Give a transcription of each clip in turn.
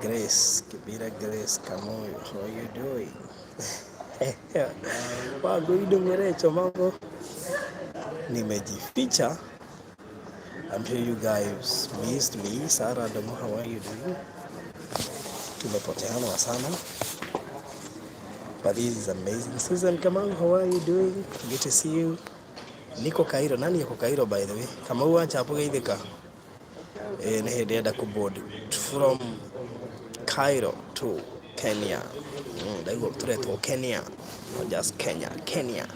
Grace, Kibira Grace Kamoyo, how are you doing? Waguido Mwerecho, mambo. Nimejificha. I'm sure you guys missed me. Sarah Domo, how are you doing? Tumepoteana sana. But this is amazing. Susan Kamau, how are you doing? Good to see you. Niko Cairo. Nani yuko Cairo, by the way? Kamau acha hapo geithika. Eh, nĩ hĩndĩ enda kũboard from Cairo to Kenya. Ndaigua tũretwo Kenya, not just Kenya, Kenya.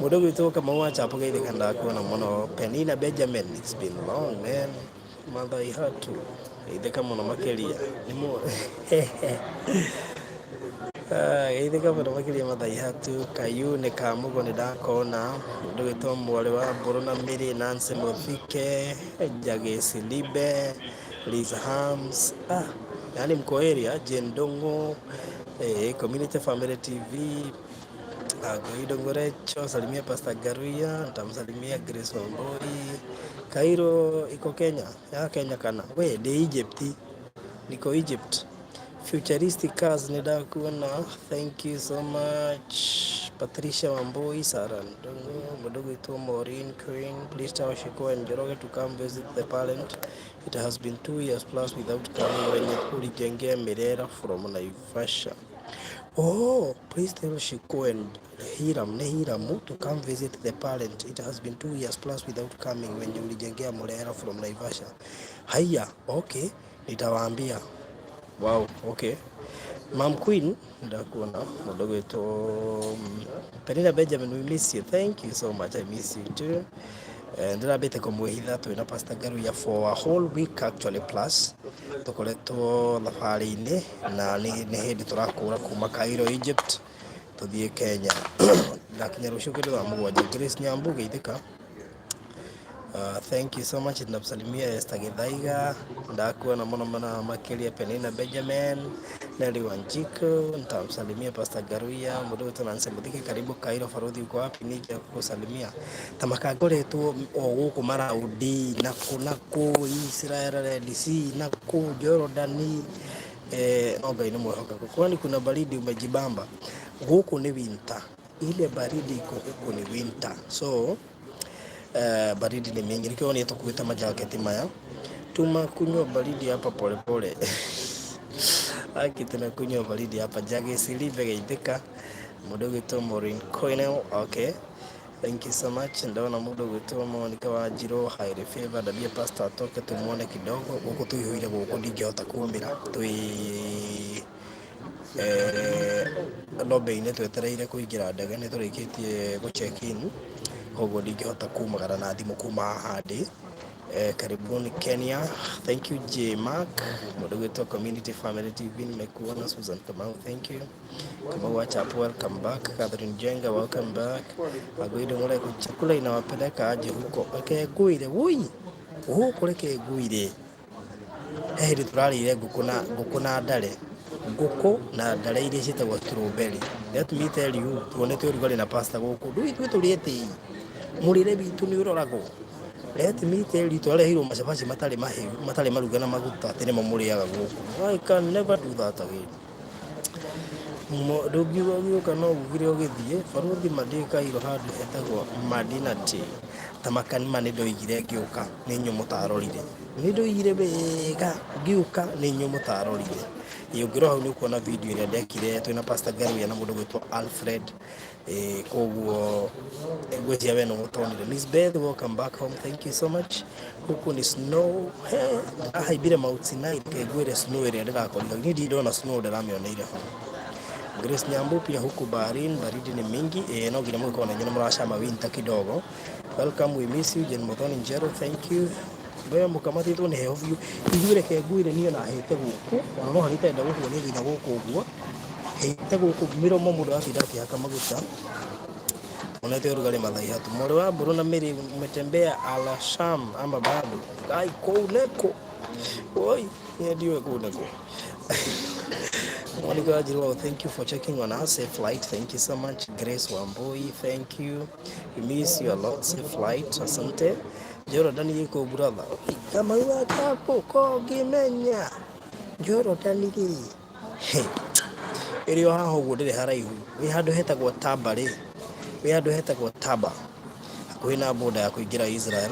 Mũndũ gwĩtwo Kamau wa Chapo geithĩka, ndakuona mũno. Penina Benjamin, it's been long, man. Mother Ihatu, geithĩka mũno makĩria. Nĩ mũ Ah, geithĩka mũno makĩria Mother Ihatu. Kayune ka Mugo nĩ ndakona. Mũndũ gwĩtwo mwarĩ wa Mbũrũ na Mĩrĩ, Nancy Muthike, Jagesi Libe, Liz Hams. Ah, yani mko area, Jane Ndung'u, Community Family TV, Goido Ngorecho, salimia Pastor Garuya, nitamsalimia Grace Wamboi. Cairo iko Kenya, ya Kenya kana we de Egypt, niko Egypt. Futuristic Cars nĩ ndakuona, thank you so much. Patricia Wambui, Sarah Ndung'u, mũndũ gwĩtwo Maureen Queen, please tell Shiko and Njoroge to come visit the parent. It has been 2 years plus without coming when ulijengea Mirera from Naivasha. Oh, please tell Shiko and Hiram, ne Hiramu, to come visit the parent. It has been 2 years plus without coming when ulijengea Murera from Naivasha. Haya, okay, nitawaambia. Wow, okay. Mam Queen, ndakuona mũndũ gwĩtwo Penina Benjamin, we miss you. Thank you so much. I miss you too. Ndĩrambĩte kũmwĩhitha twĩna Pastor Garuya for a whole week actually plus tũkoretwo thabarĩ-inĩ na nĩ hĩndĩ tũrakũra kuma Cairo, Egypt, tũthiĩ Kenya. Ndakinya rũciũ kĩndũ thaa 7. Grace Nyambu, geithĩka. Thank you so much. Namsalimia Esther Githaiga, ndakuona mũno mũno makĩria. Penina Benjamin, Nelly Wanjiku, nitamsalimia Pastor Garuya, mũndũ witũ Nancy Muthike, karibu Cairo. Faruthi, uko wapi? Nije kukusalimia. Tamaka ngoretwo o gũkũ maraudi na kũ Israel, Red Sea, na kũ Jordan, no Ngai nĩ mwĩhokeku. Kwani kuna baridi umejibamba? Gũkũ nĩ winter, ile baridi iko huku ni winter, so baridi ni mingi, nikio ni tukuita majaketi maya. Tumakunywa baridi hapa polepole. Aki tunakunywa baridi hapa. Jage Silive, geithĩka. Mũndũ gwĩtwo Maureen Coinel, okay. Thank you so much. Ndaona mũndũ gwĩtwo Monica Wanjiru, highly favored. Ambia pastor atoke tumuone kidogo. Gũkũ tũihũire gũkũ ndingĩhota kumĩra. Twĩ lobby-inĩ twetereire kũingĩra ndege, nĩ tũrĩkĩtie gũ check in, koguo ndingĩhota kumagara na thimũ kuma haha ndĩ. Karibuni Kenya. Thank you, J Mark. Mũndũ gwĩtwo Community Family TV, nimekuona. Susan Kamau, thank you. Kamau Wachapo, welcome back. Catherine Jenga, welcome back. Aguido Mureko, chakula inawapeleka aje huko? Reke ngwĩre, wui gũkũ, reke ngwĩre, he hĩndĩ tũrarĩire ngũkũ na ndare, ngũkũ na ndare iria ciĩtagwo strawberry. Let me tell you, tuonete ũrugarĩ na pasta gũkũ ndũĩ ithuĩ tũrĩ etĩi, mũrĩre witũ nĩ ũroragwo. Let me tell you, twareheirwo macabaci matarĩ mahĩu, matarĩ maruge na maguta, atĩ nĩmo mũrĩaga gũkũ. I can never do that again. Ndũngiuga ũgĩũka no ugire ũgĩthiĩ. Baruthi mandĩ Cairo handũ hetagwo Madinati ta makanima. Nĩ ndoigire ngĩũka nĩ inyuĩ mũtarorire, nĩ ndoigire wega ngĩũka nĩ inyuĩ mũtarorire. Ĩ ũngĩrora hau nĩ ũkuona video ĩrĩa ndekire twĩna Pastor Garuya na mũndũ gwĩtwo Alfred. Koguo ngwĩciria we no ũtonire. Miss Beth, welcome back home, thank you so much. Huku ni snow. He ndĩrahaimbire Mount Sinai, reke ngwĩre snow ĩrĩa ndĩrakorire niĩ ndirĩ ndona snow, ndĩramĩoneire ho. Grace Nyambu, pia huku Bahrain baridi ni mingi. No nginya mũgĩkorwo na inyuĩ nĩ mũracama winter kidogo. Welcome, we miss you. Jane Muthoni Njero, thank you. We mũkamatĩtwo nĩ heho biũ. Ithuĩ reke ngwĩre, niĩ ona hĩte gũkũ ona no hanitenda gũkuonia thĩna gũkũ ũguo hĩte gũkũ mĩromo mũndũ aratinda akĩhaka maguta onete ũrugarĩ mathaa 3. Mwarĩ wa Mbũrũ na Mĩrĩ, umetembea Alasham ama bado? Ai, kũu nĩkũ? Oi, niĩ ndiũĩ kũu nĩkũ. Monica Wanjiru, thank you for checking on us. Safe flight. Thank you so much. Grace Wambui, thank you. We miss you a lot. Safe flight. Asante. Jordan yuko brother. Kama wachapo kongimenya. Jordan rĩ, ĩrĩ o haha ũguo, ndĩrĩ haraihu. Wĩ handũ hetagwo Taba rĩ, wĩ handũ hetagwo Taba hakuhĩ na border ya kũingĩra Israel.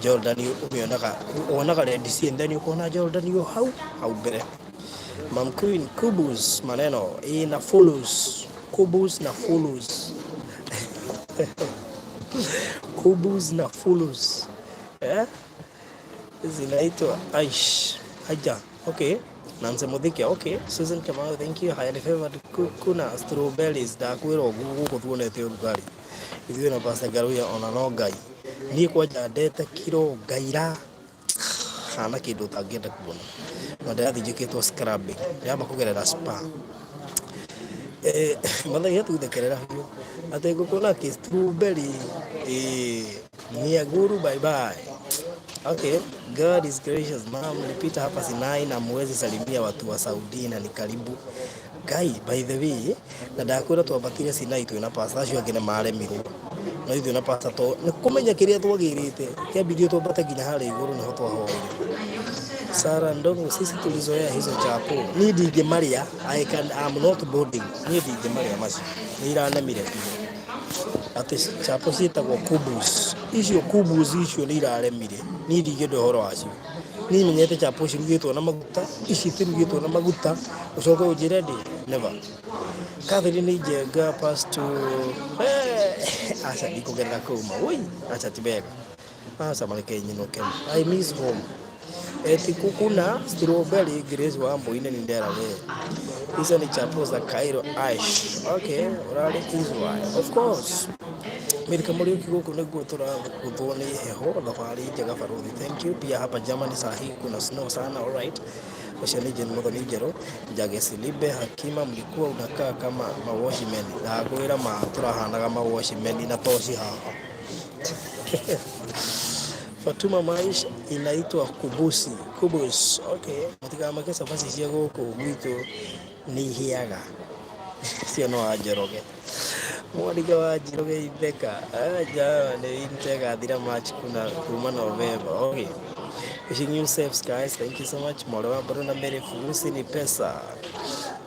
Jordan ũmĩonaga, wonaga Red Sea and then ũkona Jordan o hau hau mbere. Mam Queen, kubus maneno ĩ na fulus, kubus na fulus, kubus na fulus, eh? Zinaitwa aish aja. Okay, Nancy Muthike, okay. Susan Kamau, thank you. Highly favored. Kuna strawberries, ndakwĩra ũguo gũkũ tuonete ũrugarĩ ithuĩ na Pastor Ngaruiya, ona no Ngai niĩ kwanja ndete kiro ngaira hana kĩndũ ũtangĩenda kuona, na ndĩrathiĩ njĩkĩtwo scrubbing, ndĩramba kũgerera spa. Mathaia tuthekerera biũ atĩ ngũkũ na kĩ strawberry Niaguru, bye bye. Okay, God is gracious. Ma'am, nilipita hapa Sinai na muwezi salimia watu wa Saudi na ni karibu. Guy, by the way, na ndakwĩra twambatire Sinai twĩna pastor, acio angĩ nĩ maremirwo. No ithuĩ na pastor to nĩ kũmenya kĩrĩa twagĩrĩte, kĩambirie twambate nginya harĩa igũrũ nĩho twahoire. Sara Ndongo, sisi tulizoea hizo chapo. Niĩ ndingĩmarĩa, I can, I'm not boarding. Niĩ ndingĩmarĩa macio. Nĩ iranemire biũ. Atĩ chapo ciĩtagwo kubus. Icio kubus icio nĩ iraremire. Niĩ ndingĩenda ũhoro wacio. Niĩ menyete chapo cirugĩtwo na maguta, ici itirugĩtwo na maguta, ũcoke ũnjĩre ndĩ never. Catherine Njenga, past aca ndikũgerera kũu ma. Ui, aca ti wega. Aca mareke nyinũke. I miss home. Eti kukuna strawberry. Grace wa Mboine ni ndera we. Hizo ni chapo za Cairo Ash. Okay, urarĩ Israel. Of course. Milka Muriuki, gũkũ nĩguo tũraguthwo nĩ heho. Thabarĩ njega baruthi. Thank you. Pia hapa Germany saa hii kuna snow sana. All right. Ũcio nĩ Jane Muthoni Njerũ. Njage Silibe Hakima, mlikuwa unakaa kama mawashmen. Ndakwĩra ma tũrahanaga mawashmen na toci haha. Fatuma Maisha, inaitwa kubusi. Kubus. Okay. Mũtikamake, cabaci cia gũkũ gwitũ nĩ ihĩaga. Cio no wa Njoroge. Mwanike wa Njoroge Itheka. Aja nĩ integathira March kuna kuma November. Okay. Wishing you safe skies. Thank you so much. Mwale wa Bruno Mary, furusi ni pesa.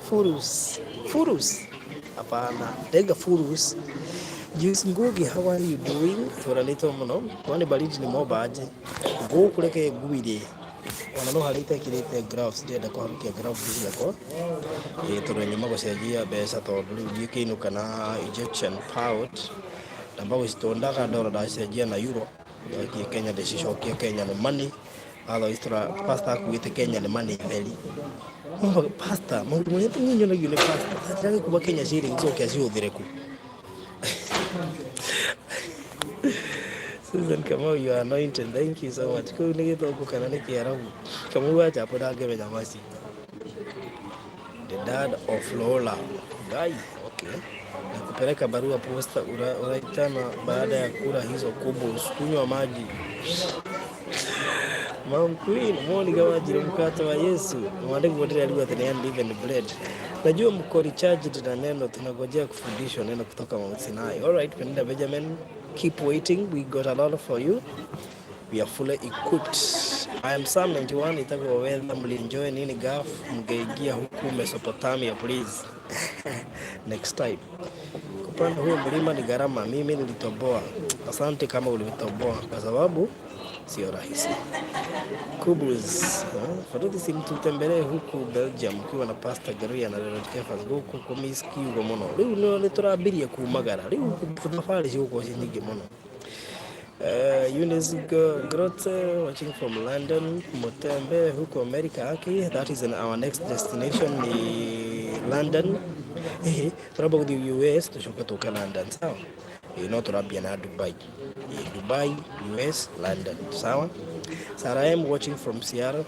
Furus. Furus. Hapana. Ndaiga furus. Juice Ngugi, how are you doing? Tũranĩtwo mũno. Kwani baridi ni moba aje? Gũkũ reke ngwire. Ona no harĩa itekĩrĩte gloves, ndĩrenda kũharũkia gloves ciakwa. Ĩĩ tondũ nyuma gũcenjia mbeca, tondũ rĩu ndiĩkĩinũka na Egyptian pound. Ndamba gũcitondaga ndora ndacenjia na euro. Ndakie Kenya ndĩcicokie Kenya nĩ money. Otherwise tũra pastor akuĩte Kenya nĩ money theri. Pastor, maũndũ marĩa nyonagio nĩ pastor. Ndĩragĩkuua Kenya shillings oke acihũthĩre ku. Susan Kamau, you are anointed. Thank you so much. Kũu nĩ gĩthũngũ kana nĩ kĩarabu? Kamau wa chapo ndangĩmenya maci. The dad of Lola. Guy, okay. Na kupeleka barua posta uraitana baada ya kula hizo kubus, kunywa maji. Mom Queen, Monica Wanjiru, mkate wa Yesu. Mwandĩki ndĩrerigwo atĩ nĩ unleavened bread. Najua mko recharged na neno, tunagojea kufundishwa neno kutoka Mount Sinai. All right, Penina Benjamin, keep waiting. We got a lot for you. We are fully equipped. I am Sam 91, itakuwa weather, mlienjoy nini Gulf mgeingia huku Mesopotamia, please. Next time. Kupanda huo mlima ni gharama, mimi nilitoboa. Asante kama ulitoboa kwa sababu sio rahisi. Kubus, Faruthi, si mtutembelee huku Belgium ukiwa na Pastor Garia na Leonard Kefas, gũkũ kũmiss kiugo mũno. Rĩu nĩ tũrambirie kumagara, rĩu thabarĩ cigũkorwo ciĩ nyingĩ mũno. Eunice Grote watching from London, Mutembe huko America. Okay, that is in our next destination ni London. Ehe, turamba gũthiĩ US tucoke tũke London, sawa? Ĩĩ no tũrambia na Dubai. Ĩĩ, Dubai, US, London, sawa? Sarah M watching from Seattle.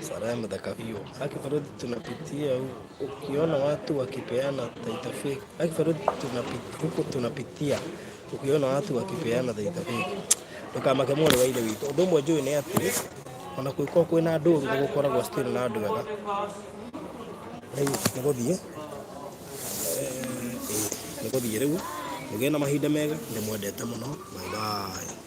Sarah M thaka biũ. Haki Faruthi, tunapitia ukiona watu wakipeana taita fake. Haki Faruthi, tunapitia huku, tunapitia ukiona watu wakipeana taita fake. Ndũkamake mwarĩ wa ithe witũ. Ũndũ ũmwe njũĩ nĩ atĩ ona kwĩkorwo kwĩna andũ ũru nĩ gũkoragwo still na andũ ega. Rĩu nĩ gũthiĩ, nĩ gũthiĩ rĩu. Mũgĩe na mahinda mega, ndĩmwendete mũno. Bye bye.